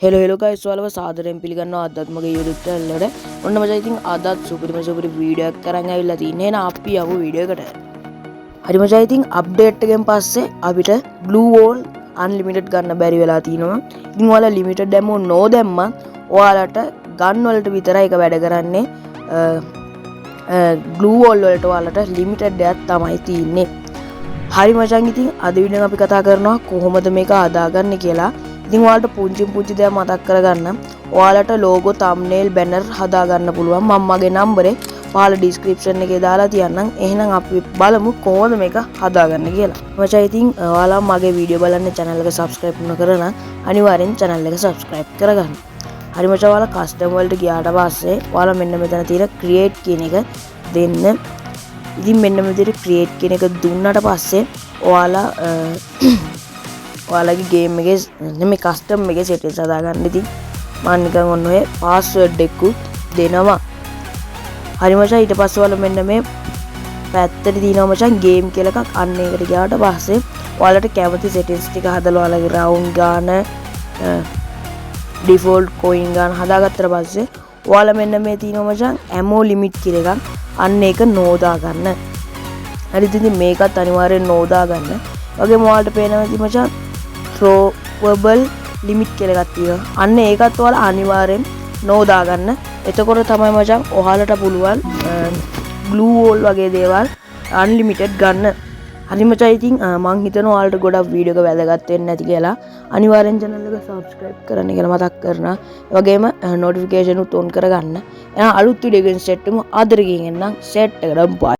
Hello hello guys, ඔයාලව සාදරයෙන් පිළිගන්නවා අදත් මගේ YouTube channel එකට. ඔන්න මචං, ඉතින් අදත් සුපිරිම සුපිරි වීඩියෝ එකක් අරන් ඇවිල්ලා තින්නේ. එහෙනම් අපි යමු වීඩියෝ එකට. හරි මචං, ඉතින් අප්ඩේට් එකෙන් පස්සේ අපිට ග්ලූ වෝල් අන්ලිමිටඩ් ගන්න බැරි වෙලා තිනවා. ඉතින් ඔයාලා ලිමිටඩ් ඇමෝ නෝ දැම්මත් ඔයාලට ගන් වලට විතරයි ඒක වැඩ කරන්නේ. ග්ලූ වෝල් වලට ඔයාලට ලිමිටඩ් එකක් තමයි තියෙන්නේ. හරි මචං, ඉතින් අද වීඩියෝ අපි කතා කරනවා කොහොමද මේක හදාගන්නේ කියලා. ඉතින් ඔයාලට පුංචි පුංචි දේවල් මතක් කරගන්න. ඔයාලට ලෝගෝ, තම්නේල්, බැනර් හදාගන්න පුළුවන්. මම මගේ නම්බරේ පහළ ඩිස්ක්‍රිප්ෂන් එකේ දාලා තියන්නම්. එහෙනම් අපි බලමු කොහොමද මේක හදාගන්නේ කියලා. මචං, ඉතින් ඔයාලා මගේ වීඩියෝ බලන්න channel එක subscribe නොකරන නම් අනිවාර්යෙන් channel එක subscribe කරගන්න. හරි මචං, ඔයාලා කස්ටම් වලට ගියාට පස්සේ ඔයාලා මෙන්න මෙතන තියෙන create කියන එක දෙන්න. ඉතින් මෙන්න මේ විදිහට ක්‍රියේට් කියන එක දුන්නට පස්සේ ඔයාලා ඔයාලගේ ගේම් එකේ නෙමෙයි, කස්ටම් එකේ සෙටින්ස් හදාගන්න. ඉතින් මම නිකන් ඔන්න ඔය පාස්වර්ඩ් එකකුත් දෙනවා. හරි මචං, ඊට පස්සේ ඔයාලා මෙන්න මේ පැත්තට තියෙනවා මචං ගේම් කියලා එකක්. අන්න ඒකට ගියාට පස්සේ ඔයාලට කැමති සෙටින්ස් ටික හදලා ඔයාලගේ රවුන්ඩ් ගාන, ඩිෆෝල්ට් කොයින් ගාන හදාගත්තට පස්සේ ඔයාලා මෙන්න මේ තියෙනවා මචං ඇමෝ ලිමිට් කියලා එකක්. අන්න ඒක නෝ දාගන්න. හරි, ඉතින් මේකත් අනිවාර්යෙන් නෝ දාගන්න. වගේම ඔයාලට පේනවා ඉතින් මචං ත්‍රෝවබල් ලිමිට් කියලා එකක් තියෙනවා. අන්න ඒකත් ඔයාලා අනිවාර්යෙන් නෝ දාගන්න. එතකොට තමයි මචං ඔයාලට පුළුවන් ග්ලූ වෝල් වගේ දේවල් අන්ලිමිටඩ් ගන්න. හරි මචං, ඉතින් මං හිතනවා ඔයාලට ගොඩක් වීඩියෝ එක වැදගත් වෙන්න ඇති කියලා. අනිවාර්යෙන් channel එක subscribe කරන්න කියලා මතක් කරනවා. ඒ වගේම නොටිෆිකේෂන් උත් ඔන් කරගන්න. එහෙනම් අලුත් වීඩියෝ එකකින් සෙට් වෙමු. ආදරකින් එන්නම් සෙට් එකට. බයි.